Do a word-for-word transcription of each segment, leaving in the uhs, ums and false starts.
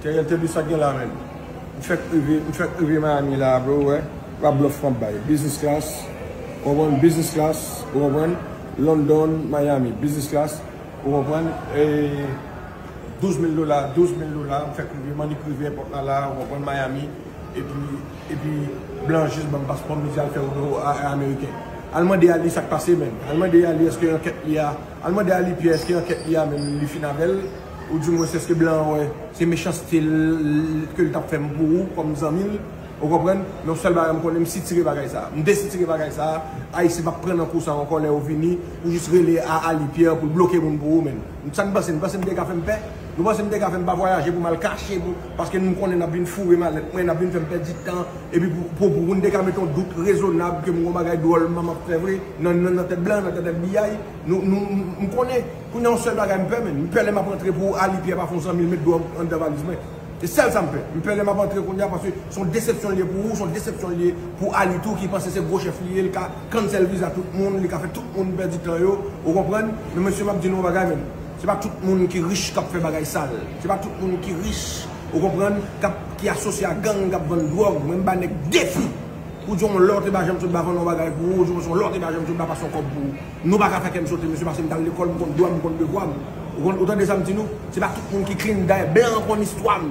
Theriel, tande sa k gen la, menm. M fèk rive, m fèk rive Miami la, bro, wè. Pa blòf m ap bay. Business class, ou konprann? Business class, ou konprann? London, Miami, business class, ou konprann? E douz mil dola, douz mil dola, m fèk rive, m annik rive èpòt la, la, ou konprann? Miami, epi, epi blan jis ban m paspò m, li di al fè wout a, a ameriken. Al mande Ali sa k pase, menm. Al mande Ali èske ankèt li a, al mande Ali Pierre èske ankèt li a menm li fin avè l, oudimwens èske blan an wè se mechanste l ke l t ap fè m pou ou kòm zanmi l, ou konprann? Men yon sèl bagay m konnen, m sitire bagay sa a. M desitire bagay sa a. Ayisyen p ap pran nan kou sa a ankò lè yo vini, ou jis rele a Ali Pierre pou l bloke moun pou ou, menm. Sa n panse, n panse n te ka fè m pè? Nou panse n te ka fè m pa vwayaje pou m al kache pou, paske nou konnen n ap vin foure malèt mwen, n ap vin fè m pèdi tan, epi pou, pou, pou, pou n te ka mete yon dout rezonab ke m gon bagay dwòl m ap fè vre nan, nan, nan tèt blan, nan tèt F B I, nou, nou, m konnen. Kounye a yon sèl bagay m pè, menm. M pè lè m ap antre pou Ali Pierre pa fè yon zanmi l met dwòg anndan valiz mwen. Se sèl sa m pè. M pè lè m ap antre kounye a, paske se yon desepsyon l ye pou ou, se yon desepsyon l ye pou Ali tou, ki panse se gwo chèf li ye, li ka cancel viza tout moun, li ka fè tout moun pèdi tan yo, ou konprann? Men mesye, m ap di nou yon bagay, menm. Se pa tout moun ki rich k ap fè bagay sal. Se pa tout moun ki rich, ou konprann, k ap, ki asosye a gang, k ap vann dwòg. Mwen, m ba nèg defi. Ou di yon lè w te ba janm sot ba vann yon bagay pou ou, ou di yon lè w te ba janm sot ba pase yon kòb pou ou. Nou pa ka fè kè m sote, mesye, paske m t al lekòl, m konn dwa m, m konn devwa m. Ou konn, ou tande sa m di nou? Se pa tout moun ki clean, dayè, blan an konn istwa m.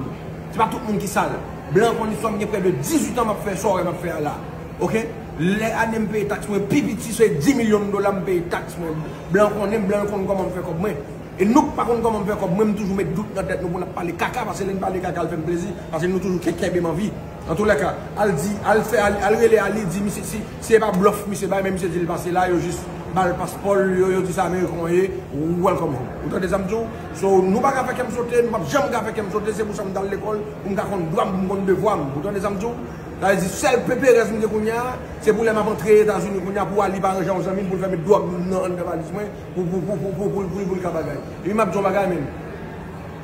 Se pa tout moun ki sal. Blan an konn istwa m, gen prè de dizuit an m ap fè sa w wè m ap fè a la. Oke? Lè ane m peye taks mwen, pi piti se dis milyon dola m peye taks mwen. Blan an konnen m, blan an konn kòman m fè kòb mwen. E nou k pa konn kòman m fè kòb, mwen, m toujou met dout nan tèt nou pou n ap pale kaka, paske lè n pale kaka, l fè m plezi, paske nou toujou ke-, kenbe m anvi. Antoulèka, al di, al fè, al, al rele Ali, di, misye, si, si e pa blòf misye bay, men misye di l pase la, yo jis ba l paspò l, yo, yo di se ameriken w ye, welcome home. Ou tande sa m di w? So, nou pa ka fè kè m sote, nou p ap janm ka fè kè m sote, se pou sa m t al lekòl, pou m ka konn dwa m, pou m konn devwa m. Ou tande sa m di w? Sa vle di, sèl peperèz m gen kounye a, se pou lè m ap antre Etazini kounye a, pou Ali pa ranje yon zanmi m, pou l fè met dwòg nan, anndan valiz mwen, pou, pou, pou l ka bagay. Epi m ap di yon bagay, menm.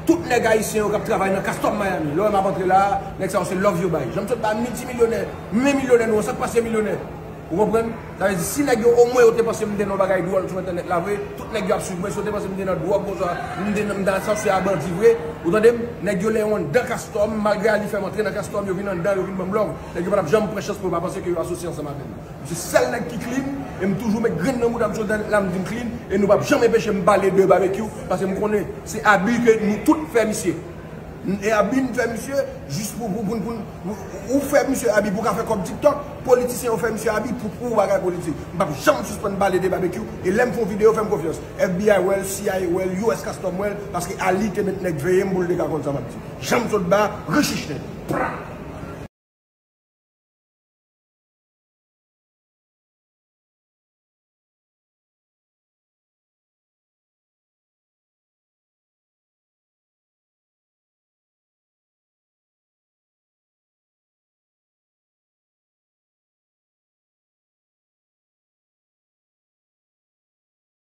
Tout nèg ayisyen yo k ap travay nan Custom Miami, lè w wè m ap antre la a, nèg sa yo se love yo bay. Jan m sot ba miltimilyonè, men milyonè nou an, sa k pase milyonè. Ou konprann? Sa vle di, si nèg yo omwen yo te panse m te nan yon bagay dwòl sou entènèt la vre, tout nèg yo ap swiv mwen, si yo te panse m te nan dwòg, konsa, m te nan, m te asosye a bandi vre, ou tande m? Nèg yo lè yo anndan Custom, malgre Ali fè m antre nan Custom, yo vin anndan, yo vin ban m love. Nèg yo pa t ap janm pran chans pou yo pa panse ke yo asosye ansanm avè m. Se sèl nèg ki clean, e m toujou met grenn nan bouda m sou entènèt la, m di m clean, e nou p ap janm enpeche m pale de Babekyou, paske m konnen se abi ke nou tout fè misye. E abi n fè misye, jis pou, pou, pou, pou, ou fè misye abi pou w ka fè kòb TikTok, politisyen yo fè misye abi pou, pou bagay politik. M p ap janm sispann pale de Babekyou, e lè m fè yon videyo, fè m konfyans. F B I wè l, C I A wè l, U S Custom wè l, paske Ali te met nèg veye m pou l te ka konn sa m ap di. Jan m sot ba, richichten. Pra!